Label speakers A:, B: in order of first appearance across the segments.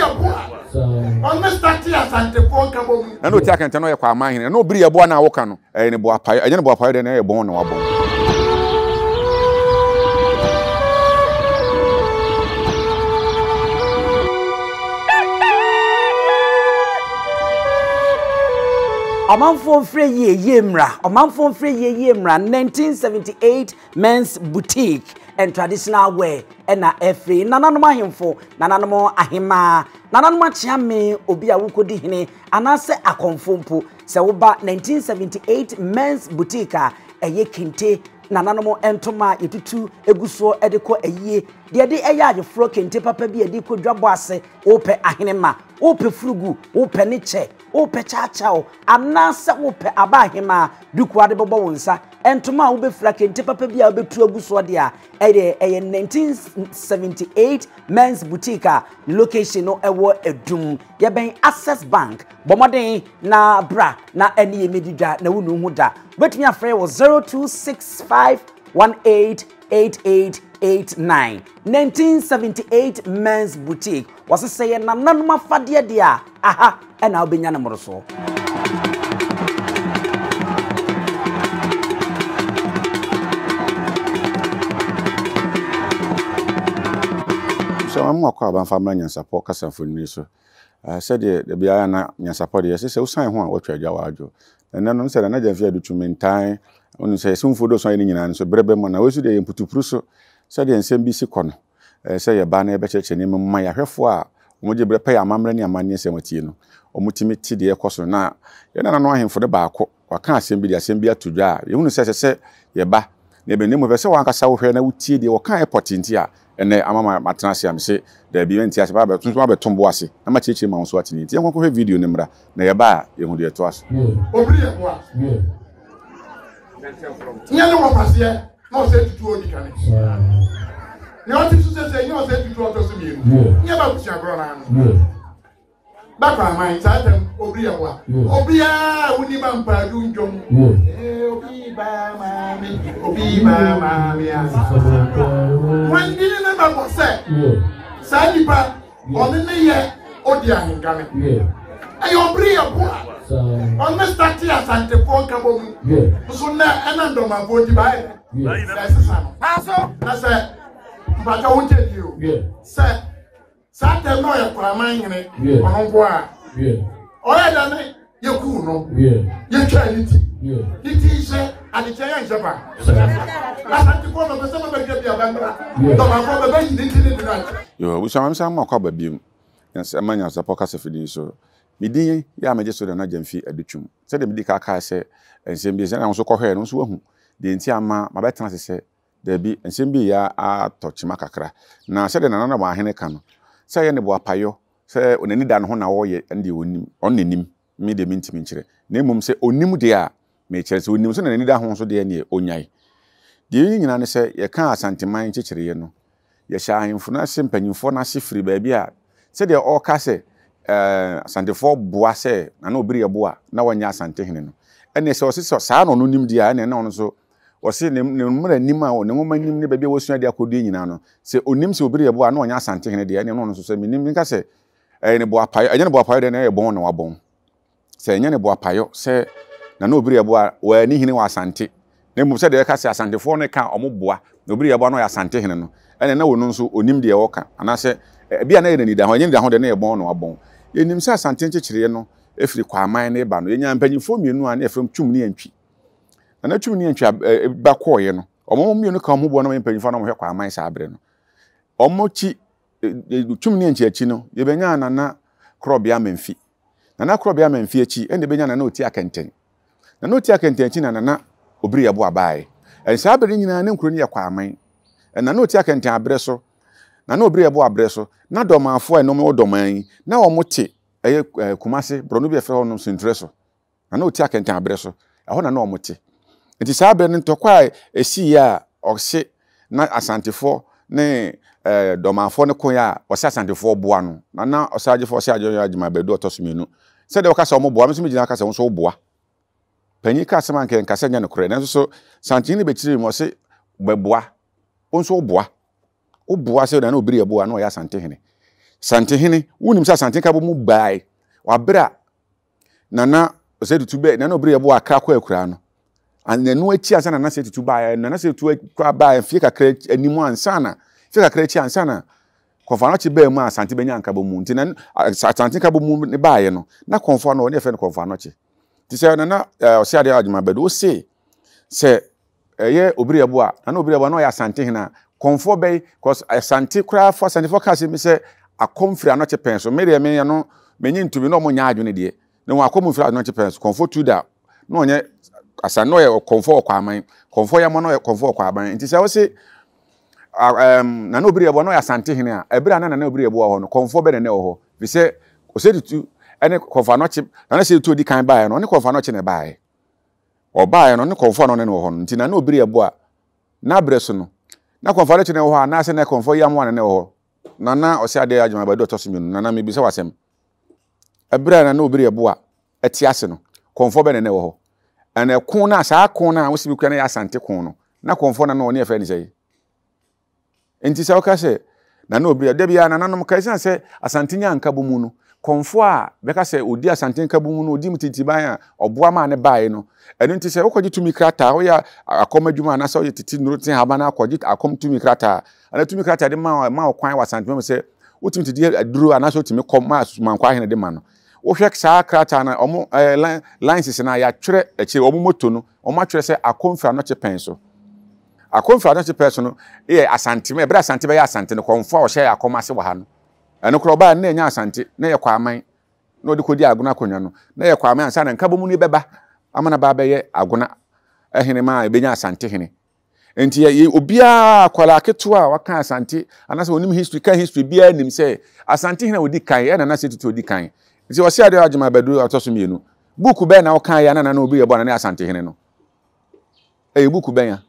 A: Yeboah ɔne starte Asantefoɔ nkabɔ mu.
B: Na na ɔti akɛntɛn na ɔyɛ Kwaman hene. Na Obiri Yeboah no a woka no, ɛyɛ ne boapayɔ, ɛnyɛ ne boapayɔ deɛ na ɛyɛ bɔn na wabɔn.
C: Ɔmanfoɔ mfrɛ yie yie mmra Ɔmanfoɔ mfrɛ yie yie mmra 1978 Men's Boutique and Traditional Wear ɛna ɛfiri nananom ahemfo, nananom ahemaa, nananom akyeame, obi a wokɔdi hene anaasɛ akɔmfo mpo. Sɛ woba 1978 Men's Boutique a ɛyɛ kente, nananom ntoma a yɛtutu gu soɔ de kɔ ayie, deɛ ɛde ɛyɛ ayeforɔ kente papa bi a yɛde kɔ dwabɔ ase, wopɛ ahenema, wopɛ furugu, wopɛ ne kyɛ, wopɛ kyaakyaaw, anaasɛ wopɛ aba ahemaa duku a wode bɛbɔ wo nsa, ntoma a wobɛfira, kente papa bi a wobɛtu agu soɔ deɛ a, ɛyɛ ɛyɛ 1978 Men's Boutique a ne location no ɛwɔ Adum. Yɛbɛn Access Bank. Bɔ mmɔden na bra na ɛne yɛn mmɛdi dwa na wonu ho da. Wobɛtumi afrɛ wɔ 0265 188889. 1978 Men's Boutique. Wɔse sɛ yɛ nananom afadeɛ deɛ a, aha ɛna wobɛnya no mmorosoɔ.
B: Sɛ wɔn akɔ abanfa mmra nyansapɔ kasa mfonini so. Sɛdeɛ da biara na nyansapɔ deɛ ɛsɛ sɛ wosan ho a wɔatwa agya w'adwo. Ɛnɛ no sɛ Nana Gyamfi Adu Twum ntan wonim sɛ yɛsomfoɔ dɔɔso ayɛ ne nyinaa no so berɛ bɛ mu na wei so deɛ yɛ mputupuru so sɛdeɛ nsɛm bi si kɔ no. Ɛsɛ sɛ yɛba na yɛbɛkyerɛkyerɛ nneɛma mu ma yɛn ahwɛfoɔ a wɔgye berɛ pɛ yɛn amammerɛ ne amanneɛ nsɛm atie no. Wɔtumi te deɛ ɛrekɔ so no. Na yɛn nananom ahemfo no baako, waka asɛm bi de asɛm bi ato dwa a, yɛhunu sɛ ɛsɛ sɛ yɛba na yɛbɛn. Na mmom ɛpɛ sɛ w'ankasa wohwɛ na wotie deɛ wɔkaeɛ pɔtee nti a ɛnnɛ ama matena ase a mese daabi mente ase. Maba abɛto me bo ase na makyerɛkyerɛ mu ma wo nso ate nea nti. Yɛnkɔ nkɔhwɛ video no mmra na yɛba a yɛhu deɛ ɛtoa so.
A: Obiri yɛ boa. Nyɛ ne wɔ faseɛ. na ɔsɛ tutu odi kane nea ɔte so sɛsɛ nyɛ ɔsɛ tutu ɔtɔ so mmienu nyɛ ba abusua korɔ naa no bɛkɔ aman saa tɛm obiri yɛ boa obiara woni ma mpaadu ndwom obi ba maame obi ba maame a wɔn di ne ne ba bɔ sɛ saa nipa Ɔno ne yɛ odi ahenkane. Ɛyɛ ɔbere yɛ bo a ɔno starte Asantefoɔ nkabɔ mu. Nso nɛ ɛna ndɔmanfoɔ nti baayɛ dɛ sɛ ɛsesa no. Na sɛ mpakyɛ wo nkyɛ die o. Sɛ saa tɛm na ɔyɛ Kwaman hene ɔno nko a. Ɔyɛ dɛ ne yɛkuu no yɛtwaa ne ti ne ti hyɛ adekyɛ yɛ nhyɛ pa asantefoɔ bɛpɛ sɛ bɛbɛdwa bi a bɛmmra dɔmafoɔ bɛbɛyi ne ti ne dena
B: Yo, abusua ma mesan makɔ aba biom ma nyansapɔ kasafidie so. Me din yɛ a megye so Nana Gyamfi Adutwum. Sɛdeɛ medi ka kae sɛ nsɛm bi sɛdeɛ wo nso kɔhwɛɛ no wo nso woahu deɛ nti ama mabɛtena ase sɛ Dabi, nsɛm bi reyɛ atɔ kyima kakra. Na sɛdeɛ Nana Ɔmanhene ka no, sɛ ɛyɛ ne boapayɔ, sɛ n'ani da ne ho na ɔreyɛ, ɛno deɛ ɔnnim. Ɔno na ɔnim, me deɛ mentumi nkyerɛ. Na mmom sɛ ɔnim deɛ a, mekyerɛ. Sɛ ɔnim nso na n'ani da ho nso deɛ, ɛnneɛ ɔnnyae. Deɛ ɛyɛ nyinaa ne sɛ, yɛkaa Asanteman nkyekyereeɛ no, yɛhyɛɛ ahemfo no ase, mpanimfoɔ no ase firi baabi a, sɛdeɛ ɔreka sɛ Asantefoɔ boa sɛ Nana Obiri Yeboah na wanyɛ Asantehene no, ɛnneɛ sɛ ɔse sɛ saa na ɔno nim deɛ a, ɛnneɛ na ɔno nso Ɔse ne ne mmara nim a ne nwoma nim ne baabi a wasua de akɔdue nyinaa no, sɛ onim sɛ obi reyɛ boa a na ɔnyɛ Asantehene deɛ, ɛneɛ na ɔno nso sɛ menim menka sɛ ɛyɛ ne boapayɔ, ɛnyɛ ne boapayɔ deɛ na ɛyɛ bɔn na wabɔn. Sɛ ɛnyɛ ne boapayɔ sɛ na na obi reyɛ boa a, wanni hene wɔ Asante. Na mmom sɛ deɛ ɛka sɛ Asantefoɔ no ka a wɔn boa, na obi reyɛ boa na ɔyɛ Asantehene no, ɛneɛ na ɔno nso onim deɛ ɔreka, anaasɛ ɛbi a na ɛyɛ n'anidaho, ɛnyɛ n'anidaho deɛ na ɛyɛ bɔn na wabɔn. Yɛnim sɛ Asante nkyekyereɛ no firi Kwaman no reba no, yɛnyaa mpanyinfoɔ mmienu a na yɛfrɛ wɔn Twum ne Antwi. Nana Twum ne Antwi ba kɔɔeɛ no, wɔn mmienu ka wɔn ho boa na wɔyɛ mpanyinfoɔ na wɔhwɛ Kwaman saa berɛ no. Wɔn akyi, Twum ne Antwi akyi no, yɛbɛnyaa Nana Korɔbea Mamfi. Nana Korɔbea Mamfi akyi, ɛna yɛbɛnya Nana Oti Akɛntɛn. Nana Oti Akɛntɛn akyi na Nana Obiri Yeboah baeɛ. Ɛn saa berɛ no nyinaa na nkuro no yɛ Kwaman. Nana Oti Akɛntɛn aberɛ so, Nana Obiri Yeboah aberɛ so, na Dɔmanfoɔ a ɛnom wɔ Dɔman yi, na wɔn te ɛyɛ Kumase, borɔno bi a yɛfrɛ hɔ nom Senturɛ so. Na na ɔte akɛntɛn aberɛ so. Ɛhɔ na na wɔte. Nti saa berɛ no ntɔkwa a ɛsiiɛ a ɔse na Asantefoɔ ne eh, Dɔmanfoɔ no koeɛ a ɔse Asantefoɔ boa no. Na na Ɔsaagyefoɔ ɔse Agyeman Agyeman Badu ɔtɔ so mmienu. Sɛdeɛ wɔka sɛ wɔboa, me nso megyina ha ka sɛ wo nso woboa. Panyin ka asɛm a anka yɛnka sɛ ɛnyɛ nokorɛ. Nanso so Santehene bɛkyerɛɛ mu ɔse bɛboa, wo nso woboa. Woboa sɛ na na Obiri Yeboah na ɔyɛ Asantehene. Asantehene, wonim sɛ Asante nkabɔ mu bae wɔ abere a Nana Osei Tutu bɛ Nana Obiri Yeboah akra kɔ akuraa no. Na ɛno akyi ansa na Nana Osei Tutu baeɛ, Nana Osei Tutu koraa baeɛ mfeɛ kakra anim ansa na mfeɛ kakra akyi ansa na Kɔmfo Anɔkye baa mu a Asante bɛnya nkabɔ mu. Nti na Asante nkabɔ mu ne baeɛ no, na Kɔmfo ano ɔne yɛfrɛ no Kɔmfo Anɔkye. Nti sɛ Nana Ɔse Adeɛ Agyemang Badu ose sɛ ɛyɛ Obiri Yeboah, Nana Obiri Yeboah na ɔyɛ Asante hene a, Kɔmfoɔ bɛyi, cause Asante koraa fo Asantefoɔ ka asɛm bi sɛ akɔm firi Anɔkye pɛn so. Me deɛ me ɛno menye ntumi na ɔmo nyɛ adwene deɛ. Na wɔn akɔm mfiri Anɔkye pɛn so. Kɔmfoɔ tu da na ɔnyɛ Asante na ɔyɛ kɔmfoɔ wɔ Kwaman. Kɔmfoɔ yamɔ na ɔyɛ kɔmfoɔ wɔ Kwaman. Nti sɛ wose um, Nana Obiri Yeboah na ɔyɛ Asante hene a, ɛberɛ a na Nana Obiri Yeboah wɔ hɔ no, kɔmfoɔ bɛ na na ɛwɔ hɔ. Firi sɛ Osei Tutu ne Kɔmfoɔ Anɔkye, Nana Osei Tutu odi kan baeɛ no, ɔne Kɔmfoɔ Anɔkye na ɛbaeɛ. Ɔbaeɛ no, ɔne kɔmfoɔ a na ɔne no wɔ hɔ no. Nti Nana Obiri Yeboah n'abrɛ so no, na Kɔmfoɔ Anɔkye na ɛwɔ hɔ anaasɛ na Kɔmfoɔ Yamoah na na ɛwɔ hɔ? Nana Ɔsɛ Adeɛ Agyemang Badu ɔtɔ so mmienu, Nana mebisa wo asɛm. Ɛberɛ a Nana Obiri Yeboah ɛte ase no, kɔmfoɔ bɛn na na ɛwɔ hɔ? Ɛna ɛko no a, saa ko no a wosi bi kura no yɛ Asante ko no, na kɔmfoɔ na na ɔne yɛfrɛ no sɛn? Enti sɛ woka sɛ Nana Obiri a, da biara nananom ka ɛsiane sɛ Asante nyaa nkabom mu no, kɔmfoɔ a bɛka sɛ ɔdi Asante nkabom mu no, ɔdi mu tintiban a ɔboa maa ne baeɛ no. Ɛno nti sɛ wokɔgye tumi krataa, woyɛ akɔm adwuma anaasɛ woyɛ tete nnuro te haban akɔgye akɔm tumi krataa, anaa tumi krataa de ma ma wo kwan wɔ Asante mu sɛ wotumi tete aduro anaasɛ wotumi kɔ ma Sumankwaa hene de ma no. Wohwɛ saa krataa no wɔn ɛɛ license no a yɛatwerɛ akyire wɔn moto no, wɔn atwerɛ sɛ Akomfiri Anɔkye pɛn so. Akomfiri Anɔkye pɛn so no yɛ Asante, ɛberɛ Asante bɛyɛ Asante no, kɔmfoɔ a ɔhyɛ akɔm ase wɔ ha no. Ɛno koraa ɔbaa no na ɛnyɛ Asante, na ɛyɛ Kwaman, na ɔde kɔdi Agona akonnwa no. Na ɛyɛ Kwaman ansa na nkabom no bɛba ama no aba abɛyɛ Agona hene ma ɛbɛnya Asante hene. Nti yɛ obiara akwadaa ketewa a waka Asante anaasɛ onim history ka history biara nim sɛ Asante hene a odi kan ɛna Nana Tutu odi kan. Nti ɔsɛ adeɛ Agyemang Badu ɔtɔ so mmienu. Buku bɛn na wokan yɛ na Nana obi yɛ bɔ na ne Asante hene no? Ɛyɛ buku bɛn a?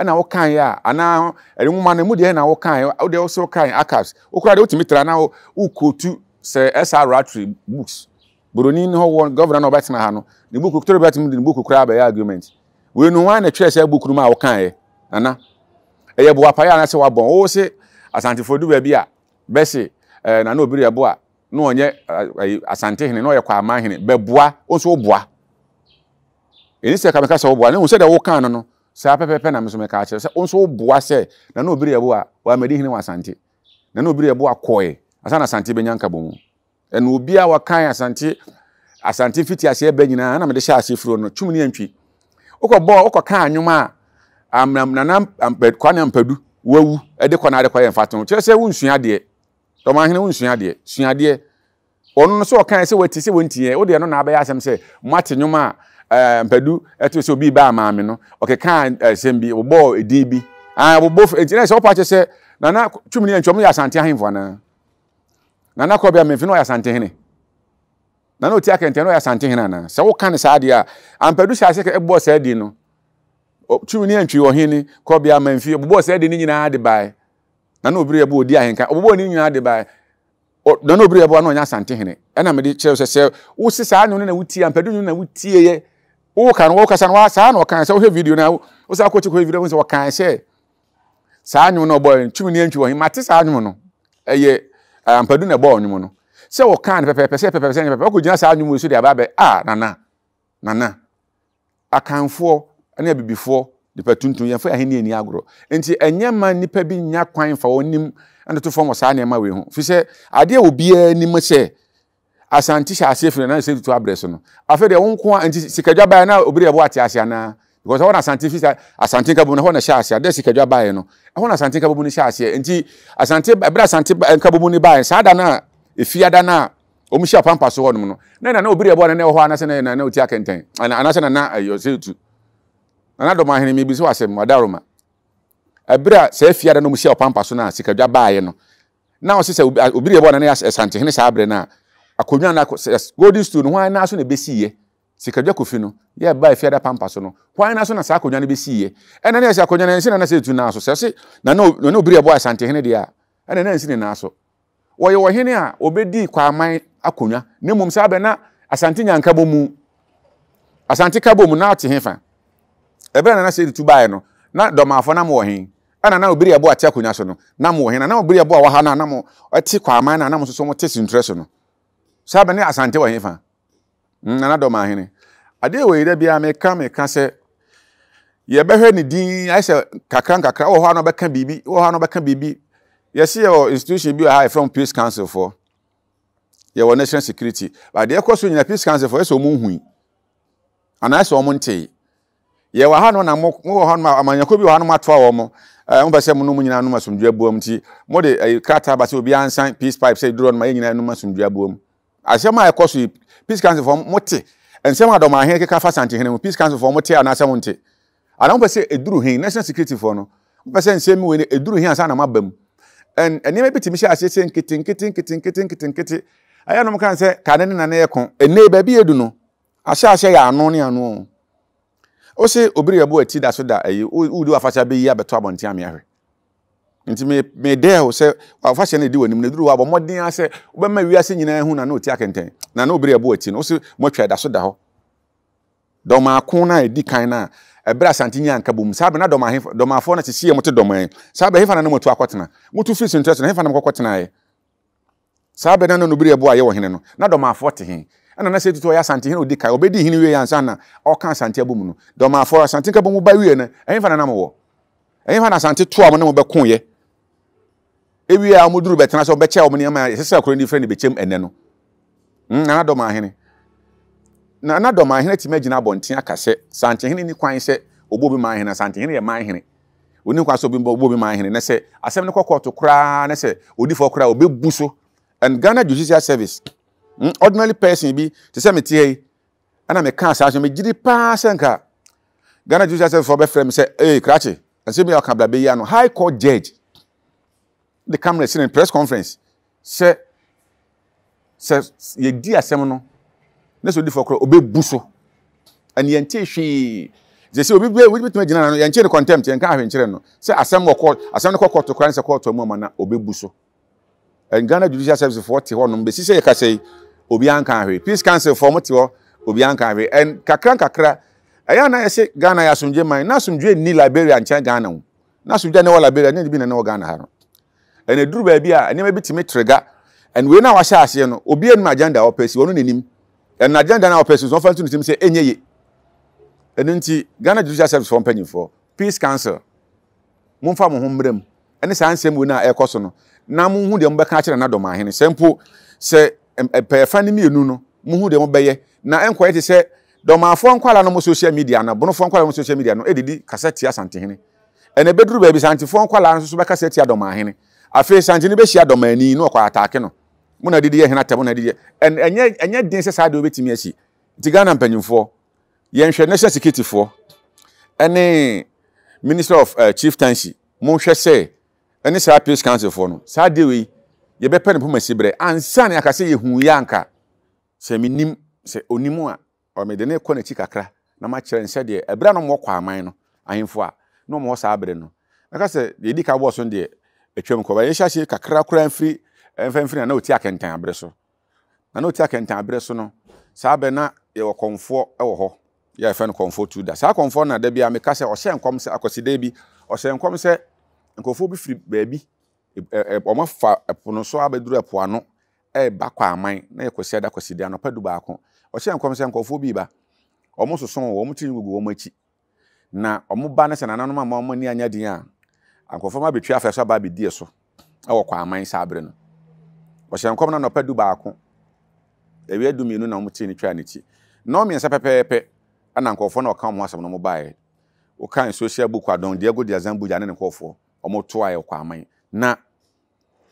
B: Ɛna wokan yɛ a anaa ɛde nwoma no mu deɛ na wokan yɛ wo deɛ wosɛ wokan archives. Wokora deɛ wotumi tra na wokɔtu sɛ SR Rattray books. Buroni ne hɔ wɔ governor na ɔbɛtena ha no ne buku toro bɛtumi de ne buku koraa bɛyɛ argument. Wei no hwan na ɛtwerɛ saa book no mu a wokaeɛ? Nana, ɛyɛ boapayɛ anaasɛ wabɔn? Wo se Asantefoɔ du baabi a bɛse eh, Nana Obiri Yeboah na ɔnyɛ eh, Asante hene na ɔyɛ Kwaman hene, bɛboa, wo nso woboa. Ɛni sɛ ka meka sɛ woboa, na hu sɛdeɛ wokaa no no, saa pɛpɛpɛ na me nso meka akyerɛ sɛ wo nso woboa sɛ Nana Obiri Yeboah wammɛdi hene wɔ Asante. Nana Obiri Yeboah kɔe ansa na Asante bɛnya nkabɔmu. Ɛna obi a wɔkan Asante Asante mfiti aseɛ bɛ nyinaa na mede hyɛ aseɛ firi no twum ne antwi. Wokɔ bɔɔ wokɔ kaa nnwom a amnam nana Kwame Ampadu wawu de kɔ na ade kɔ yɛ mfatoho kyerɛ sɛ wonsua adeɛ. Dɔmahene wonsua adeɛ. Sua adeɛ. Ɔno no sɛ ɔkan sɛ wati sɛ wɔntiɛ wo deɛ no na abɛyɛ asɛm sɛ moate nnwom a eh, Ampadu ɛto sɛ obi ba maame no ɔkeka asɛm bi wɔbɔɔ edin bi. Ah wɔbɔ enti na sɛ wɔpa kyerɛ sɛ nana twum ne antwi ɔmo yɛ Asante ahemfo anaa? Nana Kɔbea Memfi na ɔyɛ Asantehene. Nana Oti Akɛntɛn na ɔyɛ Asantehene anaa? Sɛ woka no saa deɛ a, Ampadu hyɛ ase bɔɔ saa din no. Tumi ne Antwi ɔhene Kɔbea Memfi ɔbobɔɔ saa din no nyinaa de bae. Nana Obiri Yeboah ɔdi ahenka, ɔbobɔɔ ne nyinaa de bae. Nana Obiri Yeboah na ɔnyɛ Asantehene. Ɛna mede kyerɛ sɛ sɛ wose saa nnwom no na wotie, Ampadu nnwom na wotieɛ, woka no wokasa no saa na ɔkae sɛ wohwɛ video no a wosan kɔkyi kɔhwɛ video no sɛ ɔkae sɛ Saa nnwom no ɔbɔɔ no, Tumi ne Antwi wɔ he? Mate saa nnwom no. Ɛyɛ Ampadu na ɛbɔɔ nnwom no. Sɛ wɔkaa no pɛpɛɛpɛ, sɛ pɛpɛɛpɛ, sɛ nyɛ pɛpɛɛpɛ, wɔkɔgyina saa nnwom yi so de aba abɛ, ah, Nana, Nana. Akanfoɔ ne Abibifoɔ, nipa tuntum, yɛmfa yɛn ahenni nni agorɔ. Nti ɛnyɛ mma nnipa bi nnya kwan mfa wɔn anim ntoto fam wɔ saa nneɛma wei ho. Firi sɛ, adeɛ a obiara nim sɛ Asante hyɛ aseɛ firi Nana Osei Tutu abrɛ so no. Afei deɛ wo nko a nti sikadwa baeɛ na obi de ɛbo ate ase anaa? Because ɛhɔ na Asante fi sa Asante nkabom no ɛhɔ na ɛhyɛ aseɛ. Adeɛ sikadwa baeɛ no ɛhɔ na Asante nkabom no hyɛ aseɛ. Nti Asante ɛberɛ Asante nkabom no baeɛ saa da no a efiada no a wɔn hyia pampa so hɔnom no na Nana obi de ɛbo a na ɛwɔ hɔ anaasɛ na Nana Oti Akɛntɛn anaasɛ Nana Osei Tutu. Nana Dɔmahene mebisa wo asɛm Wadaroma. Ɛberɛ a saa efiada no wɔn hyia pampa so no a sikadwa baeɛ no Na ɔse sɛ obi de ɛbɔ na ne Asantehene saa berɛ no a, akonnwa no golden stool no hwan nan so na ɛbɛsiiɛ? Sikadwa Kofi no, yɛ ɛbaa Efiada Pampa so no, hwan nan so na saa akonnwa no bɛsiiɛ? Ɛna ne yɛ sɛ akonnwa no ɛnsi Nana Sɛ nan so. Sɛ ɔse Nana Nana Obiri ɛbɔ Asantehene deɛ a, ɛna na ɛnsi ne nan so. Wɔyɛ ɔhene a ɔbɛdii Kwaman akonnwa, na mmom saa berɛ na Asante nya nkabɔ mu. Asante kabɔ mu na ɔte hefa? Ɛberɛ a Nana Sɛ Tutu baeɛ no, na Dɔmafoɔ na mowɔ he? Ɛna na Obiri Aboah te akonnwa so no, na mo wɔ he? Na na Obiri Aboah wɔ ha no a na mo te Kwaman no a na mo nso so mo te Suntrɛ so no. Saa bɛ ne Asante wɔ he fa? Hmm, Nana Dɔmahene. Adeɛ wei da biara meka meka sɛ yɛbɛhwɛ ne din ayɛ sɛ kakra nkakra wɔ hɔ a na ɔbɛka biribi wɔ hɔ a na ɔbɛka biribi. Yɛse yɛwɔ institution bi wɔ ha a yɛfrɛ wɔn peace council foɔ. Yɛwɔ national security. But deɛ ɛkɔ so nyina peace council foɔ ɛsɛ wɔn nhui anaasɛ wɔn ntee. Yɛwɔ ha no na mo mo wɔ hɔ no amanyɔkuo bi wɔ ha no mo atoa wɔn mo ɛɛ mo pɛ sɛ mo nom nyinaa nom asomdwoe aboam nti mo de ɛyi krataa ba sɛ obiara nsan peace pipe sɛ eduru hɔ no ma yɛn nyinaa nom asomdwoe aboam. Asɛm a ɛkɔ so yi peace council foɔ mo te nsɛm a Dɔmahene keka fa Santehene ho peace council foɔ mo te anaasɛ mo nte? Anaa mo pɛ sɛ eduru he national security foɔ no mo pɛ sɛ nsɛm wei no eduru he ansa na mo aba mu? Ɛn nneɛma bi tumi hyɛ aseɛ sɛ nkete nkete nkete nkete nkete nkete ɛyɛ nom kan sɛ kane ne nane ɛko ɛnɛ baabi edu no Ahyɛ ahyɛ yɛ ano ne ano o. Ose obiri ɛbo ati da so da ayi wodi w'afahyɛ abɛyi abɛto abɔnten ame ahwɛ. Nti me me dare wo sɛ w'afahyɛ no edi w'anim no eduru hɔ a bɔ mmɔden ara sɛ wobɛma wiase nyinaa ahu na na ɔti akɛntɛn na na obiri ɛbo ati no wose moatwa ɛda so da hɔ. Dɔm ako no a edi kan no a ɛberɛ Asante nyaa nkabom saa berɛ na dɔm ahe dɔmafoɔ no sisi yɛ mote dɔm ɛn saa berɛ hefa na na moatu akɔtena motu firi Sentrɛ so no hefa na mokɔkɔtenaeɛ. Saa bere no na Nobiri Ɛbo a ɔyɛ ɔhene no, na Dɔmafoɔ te he? Ɛna na Sɛ Tutu a ɔyɛ Asantehene a ɔdi kan, ɔbɛdii hene wieeɛ ansa na ɔreka Asante abɔ mu no. Dɔmafoɔ, Asante nkabom ba wieeɛ no, ɛhefa na na mowɔ? Ɛhefa na Asante toa mo ne mo bɛkoeɛ? Ewie a wɔduru bɛtena sɛ wɔbɛkyɛ wɔn nneɛma a ɛsɛ sɛ akuro no frɛ no bɛkyɛm ɛnnɛ no. Hmm, Nana Dɔmahene. Nana Dɔmahene atumi agyina abɔnten aka sɛ Santehene ni kwan sɛ ɔbɔ obi manhene, Asantehene yɛ manhene. Onni kwan sɛ obi bɔ obi man hene na sɛ asɛm no kɔ kɔɔto koraa na sɛ odi fɔ koraa obebu so. And Ghana Judicial Service, mm, ordinary person bi te sɛ mete ha yi, ɛna meka saa so megye di paa sɛ nka Ghana Judicial Service fo bɛfrɛ me sɛ, ee krakye, ɛsɛ bi a ɔka bla bɛyi ano. High Court judge de camera si ne press conference sɛ sɛ yɛdi asɛm no na sɛ odifoɔ korɔ ɔbɛbu so ɛne yɛnte hwee sɛ sɛ obi bɛ obi bɛtumi agyina no yɛnkyɛ no contempt yɛnka ahwɛ nkyerɛ no sɛ asɛm wɔ court asɛm no kɔ court koraa ne sɛ court mu ama na ɔbɛbu so and Ghana Judicial Service foɔ te hɔ nom bɛsi sɛ yɛkasa yi obi anka ahwɛ Peace Council foɔ mo te hɔ obi anka ahwɛ and kakra nkakra ɛyɛ ana yɛsɛ Ghana yɛ asomdwe man na asomdwe nni Liberia nkyɛn Ghana o na asomdwe ne wɔ Liberia ne bi na ne wɔ Ghana ha no Ɛna ɛduru baabi a nneɛma bi tumi trigger. And wei no a wahyɛ aseɛ no, obi anim agenda a ɔpɛ si, ɔno n'anim. And agenda no a ɔpɛ si so, ɔfa nto ne tirim sɛ ɛnyɛ ye. Ɛno nti, Ghana Judicial Service foɔ mpanyinfoɔ, Peace Council, momfa mo ho mmra mu ɛne saa nsɛm wei no a ɛrekɔ so no, na monhu deɛ mobɛka akyerɛ Nana Dɔmahene. Sɛ mpo sɛ mpɛɛfa no mmienu no, monhu deɛ mobɛyɛ na ɛnkɔyɛ te sɛ Dɔmafoɔ nkwadaa no mo social media no, Bonofoɔ nkwadaa no mo social media no, ɛdidi kasa tia Asantehene. Ɛna ɛbɛduru baabi, Santefoɔ nkwadaa nso so bɛkasa atia Dɔmahene. Afei Santene bɛhyia Dɔmani na ɔkɔ ataake no. Mo na adidi yɛ hene atɛm, mo na adidi yɛ. Ɛn, ɛnyɛ, ɛnyɛ den sɛ saa deɛ wobɛtumi asi. Nti Ghana mpanyinfoɔ, yɛnhwɛ National Security foɔ ɛne Minister of uh, Chieftaincy, monhwɛ sɛ ɛne saa Peace Council foɔ no, saa deɛ wei, yɛbɛpɛ no poma si berɛ. Ansa na yɛaka sɛ yɛhu yɛ anka, sɛ menim, sɛ onim a, Ɔ mede no rekɔ n'akyi kakra na makyerɛ no sɛdeɛ ɛberɛ a na wɔwɔ Kwaman no, ahemfo a na wɔwɔ hɔ saa bere no. Mɛka sɛ deɛ ɛdi kan bɔɔ so no deɛ, atwam kɔ. But yɛnhyɛ aseɛ kakra koraa mfiri, mfa mfiri Nana Oti Akɛntɛn aberɛ so. Nana Oti Akɛntɛn aberɛ so no, saa berɛ na yɛwɔ kɔmfoɔ wɔ hɔ, yɛ a yɛfrɛ no Kɔmfoɔ Tuda. Saa kɔmfoɔ no na da biara meka sɛ ɔhyɛ nkɔm sɛ, Akwasidae bi, ɔhyɛ nkɔm sɛ nkurɔfoɔ bi firi baabi, wɔafa ɛpo no so abɛduru ɛpo ano reba Kwaman, na yɛ Kwasiada Kwasida anɔpa dubaako. Ɔhyɛɛ nkɔm sɛ nkurɔfoɔ bi reba, wɔsoso wɔn tiri gugu wɔn akyi, na wɔba no sɛ nananom amma wɔn ani anyɛ den a, nkurɔfoɔ no abɛtwa afɛ so aba abɛdi ɛso wɔ Kwaman saa bere no. Ɔhyɛɛ nkɔm no anɔpa dubaako, awia dumienu na wɔn tiri no twaa ne ti. Nnɔn mmiɛnsa pɛpɛɛpɛ na nkurɔfoɔ no a ɔka wɔn ho asɛm no wɔbaeɛ. Wokan social book a Don Diego de Azambuja ne ne nkurɔfoɔ wɔtoaeɛ wɔ Kwaman. Na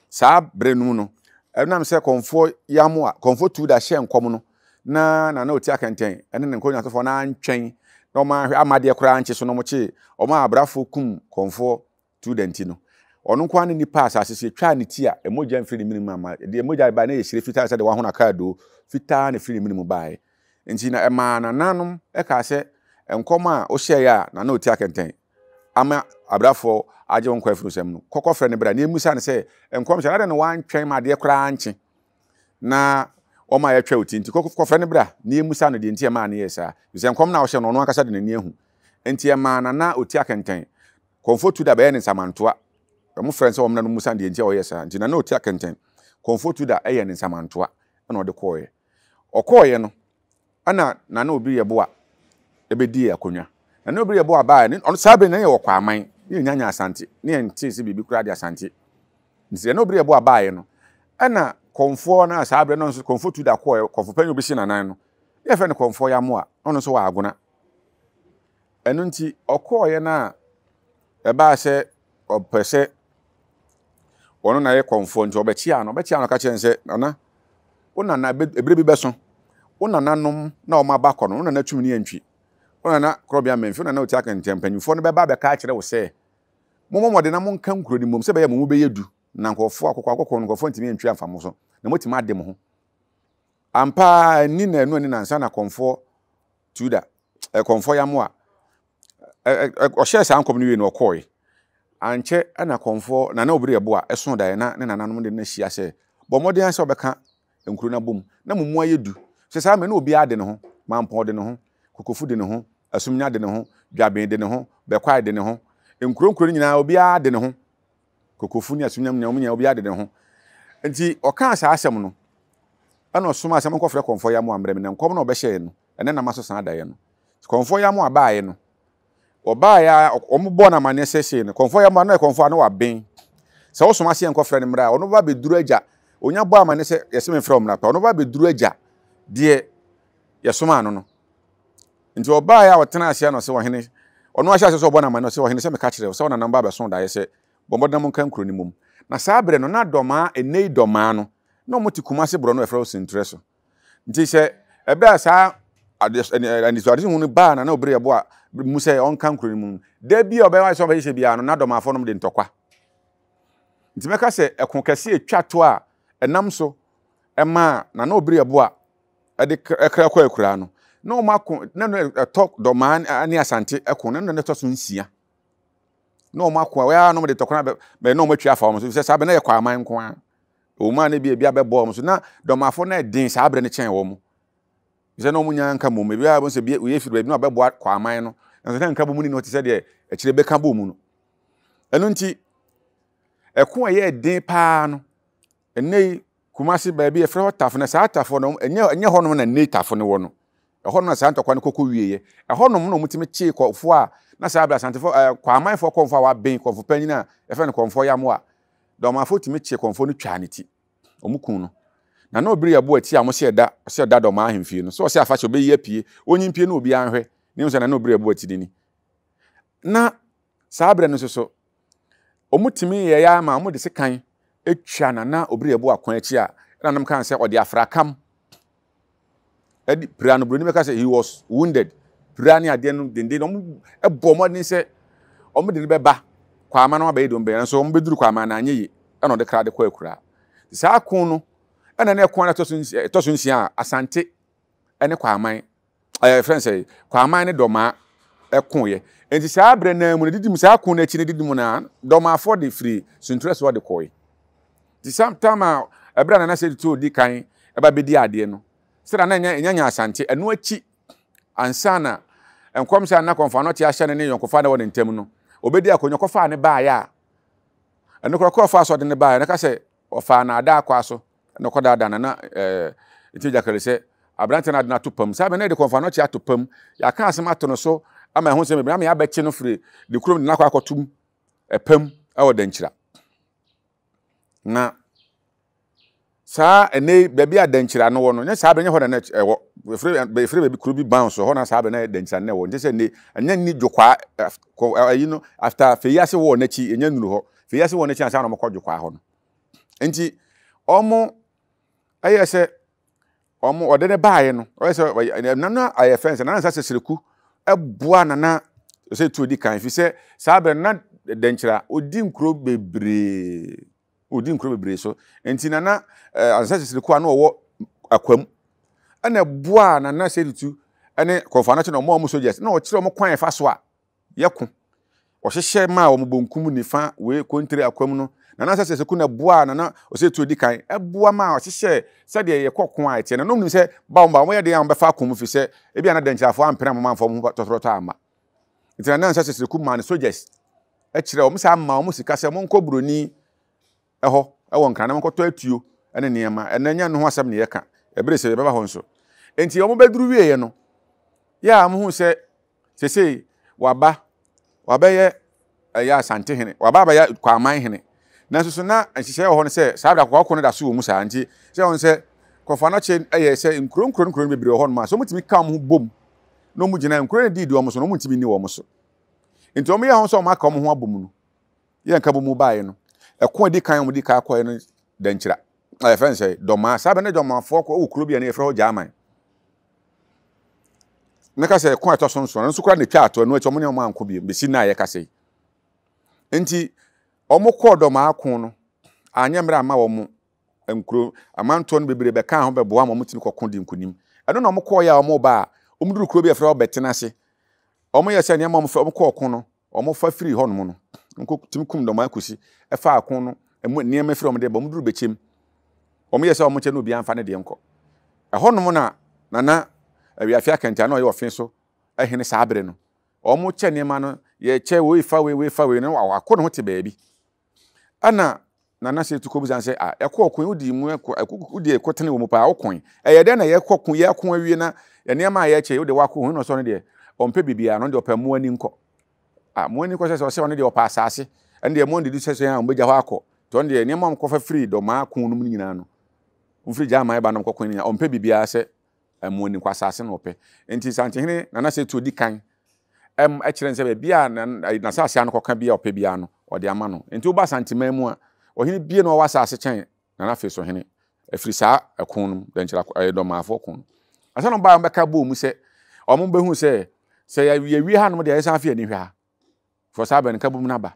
B: Saa bere no mu no, ɛnam sɛ Kɔmfoɔ Yamoa, Kɔmfoɔ Tuuda hyɛɛ nkɔm no, na Nana Oti Akɛntɛn ne ne nkɔnyaasofoɔ no antwɛn na wɔn anhwɛ amma adeɛ koraa ankye so na wɔkyee wɔn a abrafoɔ kum Kɔmfoɔ Tuuda nti no, ɔno nko ara ne nipa a asase so yɛtwaa ne ti a mogya mfiri ne mene mu amma. Deɛ mogya baeɛ na ɛyɛ hyire fitaa sɛ deɛ wahono akaadoo fitaa na ɛfiri ne mene mu baeɛ. Nti na ɛmaa nananom kaa sɛ nkɔm a wohyɛeɛ a Nana Oti Akɛntɛn ama abrafoɔ agye wo nkwa afiri wo nsam no, kɔ kɔfrɛ no bra na yɛmmisa no sɛ, nkɔmhyɛ no, adɛn na woantwɛn ma adeɛ koraa ankye na ɔma yɛtwa wo ti? Nti kɔ kɔfrɛ no bra na yɛmmisa no deɛ nti ɛmaa no yɛɛ saa. Ɛfiri sɛ nkɔm no a wohyɛ no, ɔno ankasa de n'ani ahu. Nti ɛmaa Nana Oti Akɛntɛn. Kɔmfoɔ Tuda bɛyɛ ne nsamantoa. Wɔn frɛ no sɛ wɔn na no musa deɛ nti a ɔyɛ saa. Nti Nana Oti Akɛntɛn, Kɔmfoɔ Tuda yɛ ne nsamantoa ɛna ɔde kɔɔeɛ. Ɔkɔɔeɛ no, ɛna Nana Obiri Yeboah ɛbɛdii akonnwa. Nana Obiri Yeboah baeɛ no, ɔno saa berɛ no na yɛwɔ Kwaman, ne yɛnnya nyɛ Asante, ne yɛntee sɛ biribi koraa de Asante. Nti Nana Obiri Yeboah baeɛ no, ɛna Kɔmfoɔ no a saa berɛ no nso Kɔmfoɔ Tuda kɔɔeɛ, Kɔmfo panyin a ɔbɛsi n'anan no, ne yɛfrɛ no Kɔmfoɔ Yamoah, ɔno nso wɔ Agona. Ɛno nti ɔkɔɔeɛ no a ɛbaa sɛ ɔpɛ sɛ ɔno na yɛ kɔmfoɔ nti ɔbɛkyea no, ɔbɛkyea no ka kyerɛ no sɛ nana wo nana ebere bi bɛso wo nananom na wɔn aba kɔ no, wo nana twum ne antwi, wo nana korɔbea mɛmfi, wo nana ɔti akɛntɛn, mpanyinfoɔ no bɛba abɛka akyerɛ wo sɛ mommɔ mmɔden na monka nkuro no mmom sɛ ɛbɛyɛ mo mu bɛyɛ du na nkurɔfoɔ akɔkɔ akɔkɔ no nkurɔfoɔ ntumi antwi amfa mo so na moatumi ade mo ho. Ampa ara anni nnanu anni nnansa na kɔmfoɔ Tuda, kɔmfoɔ Yamoa, ɔhyɛɛ saa nkɔm no wie no ɔkɔɔe. Ankyɛ na kɔmfoɔ Nana Obiri Yeboah soo daeɛ na ne nananom de no ahyia sɛ, bɔ mmɔden ara sɛ wobɛka nkuro no abom na mo mu ayɛ du. Sɛ saa mmerɛ no na obiara de ne ho, Mampɔn de ne ho, Kokofu de ne ho, Asumnya de ne ho, Dwaben de ne ho, Bɛkwae de ne ho, nkuro nkuro no nyinaa obiara de ne ho. Kokofu ne Asumnya nyinaa wɔn nyinaa obiara de ne ho. Nti ɔkaa saa asɛm no, ɛna ɔsomaa sɛ monkɔfrɛ Kɔmfoɔ Yamoah mmrɛ me, na nkɔm no a ɔbɛhyɛeɛ no, ɛnɛ na maso saa daeɛ no. Kɔmfoɔ Yamoah baeɛ no, wɔbaeɛ a wɔn bɔɔ no amanneɛ sɛ sei no, Kɔmfoɔ Yamoah no yɛ kɔmfoɔ a na waben. Sɛ wosoma sɛ yɛnkɔfrɛ no mmra a, ɔno ba bɛduru agya. Ɔnya bɔ amanneɛ sɛ yɛse memfrɛ wo mmra pɛ, ɔno ba bɛduru agya deɛ yɛsomaa no no. Nti ɔbaeɛ a ɔtena aseɛ na ɔsɛ ɔhene, ɔno ahyɛ aseɛ sɛ ɔbɔ no amanneɛ, ɔsɛ ɔhene sɛ meka kyerɛ wo sɛ wo nanam ba abɛso daeɛ sɛ bɔ mmɔden na monka nkuro no mmom. Na saa berɛ no, na Dɔmaa, ɛnnɛ yi Dɔmaa no, na wɔte Kumase borɔno a yɛfrɛ hɔ Sentrɛ so. Nti sɛ ɛberɛ a saa anisoadehu no baa Nana Obiri Yeboah mu sɛ ɔnka nkuro no mu no, da bi a ɔbɛyɛ sɛ ɔbɛhyehyɛ biara no, na Dɔmaafoɔ nom de ntɔkwa. Nti mɛka sɛ ɛko kɛse a ɛtwa to a ɛnam so ɛmaa Nana Obiri Yeboah ɛde kra kɔ akuraa no, na wɔn ako, na no ɛtɔ Dɔmaa ne Asante ɛko, na no na ɛtɔ so nsia. Na wɔn ako a, wɔyɛ a na wɔde tɔkwa bɛ, na wɔn atwi afa wɔn so, sɛ saa bɛ na yɛ kɔ aman nko ara. Ɛwɔ mu a na ebi ebi abɛbɔ wɔn so na dɔmafo na ɛden saa berɛ no kyɛn wɔn. Sɛ na wɔn nyinaa nka mmom ebi a wɔn sɛ bi oyɛ firi baabi na ɔbɛboa kwaman no nanso na nka bɔ mu ni na ɔte sɛ deɛ akyire bɛka bɔ mu no. Ɛno nti ɛko a ɛyɛ den paa no ɛnɛ yi Kumasi baabi yɛfrɛ hɔ Tafo na saa Tafo no ɛnyɛ ɛnyɛ hɔnom na nnɛ yi Tafo no wɔ no. Ɛhɔnom na saa ntɔkwa no kɔkɔ wieɛ. Ɛhɔnom na wɔtumi kyee kɔfoɔ a na saa berɛ Asantefoɔ ɛɛ Kwamanfoɔ kɔmfoɔ a waben kɔmfo panyin a yɛfrɛ no Kɔmfoɔ Yamoa. Dɔmafo tumi kyee kɔmfoɔ no twaa ne ti. Wɔn kum no. Na na obiri aboa ti a wɔn sɛ ɛda sɛ ɛda Dɔmaa ahemfie no. Sɛ ɔsɛ afahyɛ ɔbɛyi apue. Ɔnyi mpue na obiara nhwɛ. Ne hu sɛ na na obiri aboa ti no ni. Na saa berɛ no nso so wɔtumi yɛeɛ ara ma wɔde sekan twa Nana Obiri Yeboah kwan akyi a ɛna nom kan sɛ ɔde afrakam ɛde pira no. Buroni bɛka sɛ he was wounded. Pira ne adeɛ no denden wɔn bɔ mmɔden sɛ wɔn de no bɛba Kwama no abɛyɛ deɛ wɔn bɛyɛ nso wɔn bɛduru Kwama na anyɛ yie ɛna ɔde kra de kɔ akuraa. Saa ko no ɛna ne ɛko no ɛtɔ so nsia a Asante ɛne Kwaman ɛyɛ fɛn sɛ Kwaman ne Dɔmaa ɛkoeɛ. Nti saa berɛ naa mu no didi mu saa ko no akyi no didi mu na Dɔmaafoɔ de firi Sunturɛ soɔ de kɔe. Nti saa tam a ɛberɛ a Nana Sɛ Tuo di kan ɛba bɛdi adeɛ no sɛdeɛ na ɛnyɛ ɛnyɛ Asante ɛno akyi ansa na nkɔmhyɛ a na Kɔmfo Anɔkye ahyɛ no ne yɔnkofa na ɛwɔ ne ntam no ɔbɛdi akonnwa kɔfaa ne baeɛ a ɛno koraa kɔfaa so ɔde ne baeɛ no ka sɛ ɔfaa naadaa kwaa so na ɔkɔdaadaa Nana ɛɛ nti Gyakari sɛ aberanteɛ no ade no ato pam. Saa bɛ na yɛde Kɔmfo Anɔkye ato pam. Yɛaka asɛm ato no so ama ɛho nsɛm bebree ama yɛabɛkye no firi ne kurom de no akɔ akɔtom ɛpam ɛwɔ Dankyira. Na saa ɛnɛ yi baabi a Dankyira no wɔ no, nyɛ saa bɛ nyɛ hɔ na na ɛwɔ. Yɛfrɛ yɛfrɛ baabi kuro bi ban so hɔ na saa bɛ na Dankyira no ɛwɔ. Nti sɛ ɛnɛ ɛnyɛ nni Dwokwaa ɛyi no after Feyiase wɔ n'akyi ɛnyɛ nnuru hɔ. Feyiase wɔ n'akyi ansa na wɔkɔ Dwokwaa hɔ no. Nti wɔn ɛyɛ sɛ wɔn ɔde ne baeɛ no ɔyɛ sɛ ɔyɛ nana ayɛ fɛn sɛ nana nsa sɛsɛreku ɛboa nana sɛ tuo di kan fi sɛ saa bɛrɛ nana dɛnkyerɛ odi nkuro bebree odi nkuro bebree so nti nana ɛɛ ansa sɛsɛreku a na ɔwɔ akwam ɛna ɛboa nana sɛ tutu ɛne kɔnfa no kyɛ na wɔn a wɔn soldiers na ɔkyerɛ wɔn kwan ɛfa so a yɛko. Wɔhyehyɛ maa wɔn bonkum, nifa, wei, kontire, akwam no. Nana Asase Seku na ɛboaa Nana Osei Tuo di kan. Ɛboa maa ɔhyehyɛɛ sɛdeɛ yɛkɔ ko a ɛteɛ no. Na wɔnim sɛ ba wɔn ba wɔyɛ den a wɔbɛfa ako mu firi sɛ ebia na Dankyirafoɔ ampene amma wɔamfa wɔn ho tɔtorɔtɔ amma. Nti Nana Asase Seku maa ne soldiers. kyerɛ wɔn saa ma wɔn sika sɛ monkɔ buroni hɔ wɔ Nkran na monkɔtɔ atuo ne nneɛma. Ɛnɛ nyɛ ɛno ho asɛm na yɛka, ɛbere sɛ yɛbɛba hɔ nso. Enti wɔn bɛduru wieɛ no, yɛ a wɔhu sɛ sesei waba, wabɛyɛ ɛyɛ Asante hene, waba abɛyɛ Kwaman hene. Nanso so na nhyehyɛeɛ wɔ hɔ no sɛ saa berɛ akɔkɔko no da so wɔ mu saa nti sɛ wɔn sɛ Kɔfo Anɔkye yɛ sɛ nkuro nkuro nkuro no bebree wɔ hɔ nom a sɛ wɔtumi ka wɔn ho bom na wɔn gyina nkuro no dii di wɔn so no wɔn ntumi nni wɔn so. Nti wɔn yɛ ho sɛ wɔn aka wɔn ho abom no yɛ nka bom baeɛ no ɛko a ɛdi kan wɔn di kan kɔɛ no Dankyira a yɛfrɛ no sɛ Dɔmaa saa bɛ ne Dɔmafoɔ kɔ wɔ kuro bi a ne yɛfrɛ hɔ Gyaman. Mɛka sɛ ɛko a ɛtɔ so nson no nso koraa na ɛtwa ato ɛno akyi wɔn ne wɔn anko bio bɛsi nna a yɛkasa yi. Nti wɔn kɔɔ Dɔmaa ko no anyɛ mmerɛ amma wɔn nkuro amantoɔ no bebree bɛkaa ho bɛboa ma wɔtumi kɔko di nkonim. Ɛno na wɔn kɔɔeɛ a wɔn ba a wɔn duru kuro bi a yɛfrɛ hɔ Bɛtena ase. Wɔn yɛ sɛ nneɛma wɔn fɛ wɔn kɔɔ ko no wɔn fa firi hɔnom no nko tumi kum Dɔmaa Kusi ɛfaa ko no ɛmu nneɛma firi wɔn de ba wɔn duru Bɛkyɛm. Wɔn yɛ sɛ wɔn kyɛ na obiara nfa ne deɛ nkɔ. Ɛhɔnom na Nana Awiafe Akɛntɛ a na ɔyɛ ɔfe so hene saa bere no, wɔn kyɛ nneɛma no, yɛkyɛ wei fa wei, wei fa wei no, wako ne ho te baabi. Ɛna Nana Setu kɔbisa no sɛ, ah, ɛkɔ ɔko yi, wodi mu ɛkɔ, ɛkɔ, wodi ɛkɔtene wɔ mu paa, woko yi. Ɛyɛ dɛn na yɛkɔ ko, yɛko awie na nneɛma a yɛkyɛ yi, wode wako ho, na ɔsɛ ɔno deɛ, ɔmpɛ biribiara, ɔno deɛ ɔpɛ mmoa ani nkɔ. Ah, mmoa ani nkɔ sɛ sɛ ɔsɛ ɔno deɛ ɔpɛ asaase, ɛno deɛ mmoa didi sɛ sɛ a wɔbɛgya hɔ akɔ. Nti ɔno deɛ nneɛma a wɔkɔfa firi dɔmaa ko no mu no nyinaa no, wɔfiri gya aman ba no kɔko no nyinaa, ɔmpɛ biribiara sɛ mmoa ni nkɔ asaase na ɔpɛ. Nti Santehene Nana Setu odi kan ɛm ɛkyerɛ no sɛ baabi a n'asaase ano kɔka bi a ɔpɛ biara no, ɔde ama no. Nti woba Asanteman mu a, ɔhene bie na ɔwɔ asaase kyɛn Nana Feso hene. Ɛfiri saa ɛko no mu, Dɛnkyɛr ɛyɛ Dɔmaafoɔ ko no. Ansa na wɔbaeɛ wɔbɛka bɔɔ mu sɛ, wɔn bɛhu sɛ, sɛ yɛwie hanom deɛ yɛsan afe yɛn ani hwɛ ha. Fɔ saa bɛ no nkabom no aba.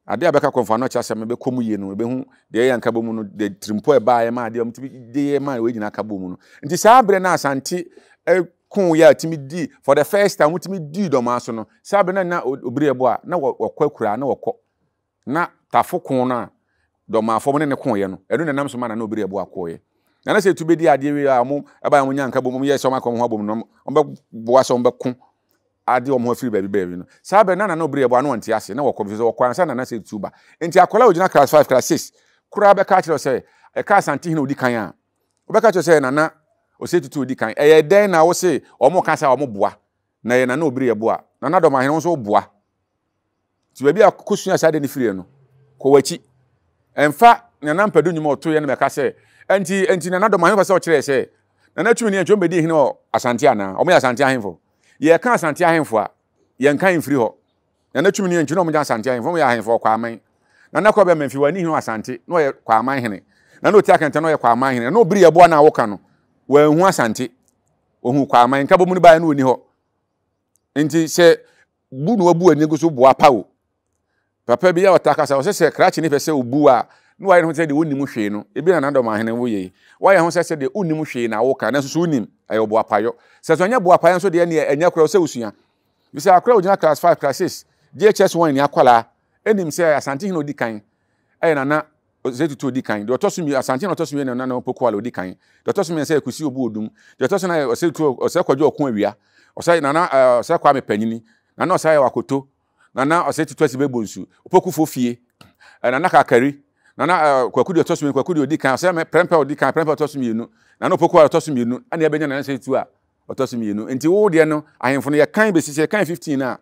B: Adeɛ a bɛka kɔmfo ano kyerɛ asɛm no bɛkɔ mu yie no, ɛbɛhu deɛ ɛyɛ nkabom no, deɛ tirimpɔ ɛbaeɛ ma adeɛ wɔtumi de yɛ ma wei nyinaa ka bɔ mu no. Nti saa berɛ no Asante ko yɛ a tumi di for the first time wɔtumi dii dɔmaa so no, saa berɛ no na obiri ɛbɔ a na wɔkɔ akuraa na wɔkɔ. Na Tafo ko no a Dɔmafoɔ ne ne koeɛ no, ɛno na ɛnam so ma Nana Obiri Yeboah kɔeɛ. Nana sɛ etu bɛdi adeɛ wie a, wɔn ɛbaeɛ wɔn nya nkabom, wɔn yɛɛ sɛ wɔn aka wɔn ho abom no, wɔn bɛboa sɛ wɔn bɛko ade wɔn ho afiri baabi baabi no. Saa berɛ na Nana Obiri Yeboah no ɔnte ase, na wɔkɔ bi sɛ wɔkɔ ansa Nana sɛ etu ba. Nti akwadaa a ɔgyina class 5, class 6 koraa bɛka akyerɛ sɛ ɛka Asantehene a ɔdi kan a, wobɛka kyerɛ sɛ Nana Osei Tutu ɔdi kan. Ɛyɛ dɛn na wo se wɔn ka sɛ wɔn boa, na ɛyɛ Nana Obiri Yeboah. Nana Dɔmahene wo nso woboa. Nti baabi a kosua saa ade no firiɛ no, kɔ w'akyi. Ɛmfa Nana Mpadu nnwom a ɔtoeɛ no mɛka sɛ, ɛnti, ɛnti Nana Dɔm ahemfo sɛ ɔkyerɛɛ sɛ, Nana Twumini antwi ɔmbɛdii hene wɔ Asante anaa? Ɔmo yɛ Asante ahemfo. Yɛka Asante ahemfo a, yɛnka mfiri hɔ. Nana Twumini antwi na ɔmo gya Asante ahemfo, ɔmo yɛ ahemfo wɔ Kwaman. Nana Kwabea Mamfi wanni hene wɔ Asante, na ɔyɛ Kwaman hene. Nana Oti Akɛntɛn na ɔyɛ Kwaman hene. Nana Obiri Yeboah no a woka no, wanhu Asante. Ohuu Kwaman. Nkabom no baeɛ no ɔnni hɔ. Nti sɛ bu na wabu ani gu so boa pa o. Papa bi a ɔtaa kasa, ɔsɛ sɛ krakye ne pɛ sɛ obu a, na wayɛ ne ho sɛ deɛ wonnim hwee no. Ebi na Nana Dɔmahene wo yei. Wayɛ ho sɛ sɛ deɛ wonnim hwee na woka, nanso so wonim? Ɛyɛ ɔboapayɔ. Sɛ so ɛnyɛ boapayɔ nso deɛ ɛneɛ ɛnyɛ koraa sɛ wosua. Bisa akora a ogyina class 5, class 6, JHS 1 ni akwadaa, ɛnim sɛ Asantehene a odi kan ɛyɛ Nana Osei Tutu odi kan. Deɛ ɔtɔ so mmienu, Asante na ɔtɔ so mmienu na Nana Opoku Wale odi kan. Deɛ ɔtɔ so mmiɛnsa yɛ Kusi Obu Odum. Deɛ ɔtɔ so nan yɛ Osei Tutu, Osei Kwadwo Ɔko Awia. Osei Nana eh, Osei Kwame Panyini. Nana Osei Ayaw Akoto. Nana Osei Tutu Asibe Bonsu. Opoku Fofie. Eh, Nana Kakari. Nana eh, Kwaku deɛ ɔtɔ so mmienu, Kwaku deɛ odi kan. Osei Prɛmpɛ odi kan, Prɛmpɛ ɔtɔ so mmienu. Nana Opoku Wale ɔtɔ so mmienu. Ɛna ɛbɛnya Nana Osei Tutu a ɔtɔ so mmienu. Nti wo deɛ no, ahemfo no yɛkan bɛsi sɛ yɛkan 15 a,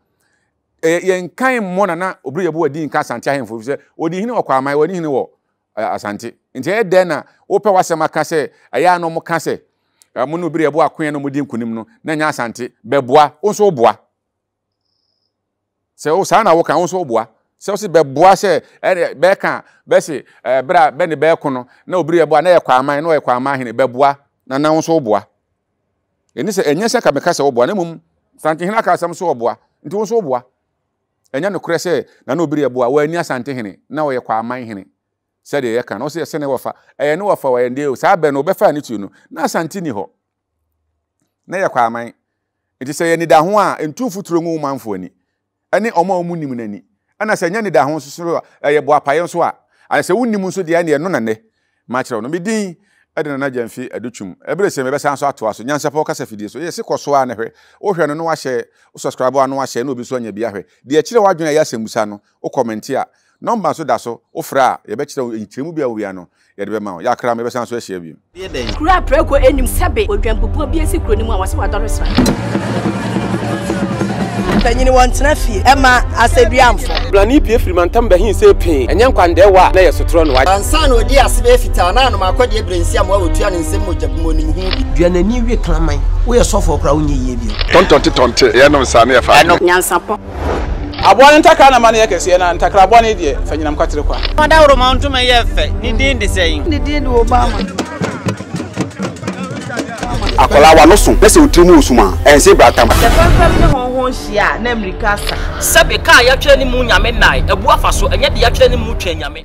B: yɛnkan mmɔ Nana Obiri Yeboah din nka Asante ahemfo efisɛ ɔdi hene wɔ Kwaman, wɔnni hene wɔ Asante. Nti ɛyɛ dɛn na wopɛ w'asɛm aka sɛ ɛyɛ a na wɔka sɛ mo ne Obiri Yeboah koeɛ na wɔdi nkonim no na ɛnyɛ Asante bɛboa, wo nso woboa. Sɛ wo saa na woka, wo nso woboa. Sɛ wo se bɛboa sɛ bɛka bɛse berɛ a bɛne bɛko no na Obiri Yeboah na ɛyɛ Kwaman na ɔyɛ Kwaman hene bɛboa na na wo nso woboa. Ɛni sɛ ɛnyɛ sɛ ka meka sɛ woboa na mmom Santehene aka asɛm so ɔboa nti wo nso woboa. Ɛnyɛ nokorɛ sɛ Nana Obiri ɛboa wanni Asantehene na ɔyɛ Kwaman hene sɛdeɛ yɛka no ɔsɛ yɛsɛ ne wɔfa ɛyɛ ne wɔfa wɔyɛ ndeɛ o saa bɛ no wɔbɛfaa ne tuo no na Asante ni hɔ na yɛ Kwaman nti sɛ yɛ nidaho a ntu mfuturo ngu wo manfoɔ ani ne wɔn a wɔnnim no ani. Ɛna sɛ ɛnyɛ anidaho nso so a, ɛyɛ boapayɛ nso a, ana sɛ wonnim nso deɛ ɛneɛ ɛno na nnɛ makyerɛ wo no. Me din de Nana Gyamfi Adutwum. Ɛbere sɛ mebɛsan nso atoa so. Nyansapɔ kasa fidie so. Yɛ se kɔ so ara na hwɛ. Wohwɛ no na wahyɛ, wo subscribe a na wahyɛ na obi nso anya bi ahwɛ. Deɛ ɛkyerɛ w'adwene a ɛyɛ asɛmbusa no, wo kɔmɛnte a, nɔmba nso da so, wofrɛ a, yɛbɛkyerɛ wo nkyerɛmu bi a wowia no, yɛde bɛma wo. Yɛakra mo, yɛbɛsan nso ahyia bio.
D: Kuro a prako nnim sɛbe odwanbubuo bi asi kuro no mu a wɔse wadɔre sra.
E: Panyin wɔntena fie ɛma asɛduamfo.
F: Blani pue firi mantam bɛhe see pee, ɛnyɛ nkwandɛɛwa a na ɛyɛ sotorɔ no wa.
G: Ansa na odii ase bɛyɛ fitaa na anom akɔdeɛ berɛnsi amoa wɔtua ne nsam mogya gu mu onim ho bi.
H: Dua n'ani we kraman. Woyɛ sɔfoɔ koraa wonyɛ yie bio.
I: Tɔntɔnte tɔnte yɛnom saa ne yɛfa
D: Ɛno. Nyansapɔ.
F: Aboa no ntakra na ma no yɛ kɛseɛ, na ntakra bɔne deɛ, fa nyinam kwatere kwa.
J: Ɔdawuroma ntoma yɛ fɛ, ne din de sɛn?
E: Ne din de Obama.
K: Akwadaa w'ano so na sɛ wo tiri mu wɔ sum a, ɛnse bratam.
L: Sɛ fɛmfɛm ne hɔnhɔn hyia a, na mmirika asa.
J: Sɛbe, kaa yɛatwerɛ ne mu Nyame nnae, abu afa so, ɛnyɛ deɛ yɛatwerɛ ne mu Twɛn Nyame.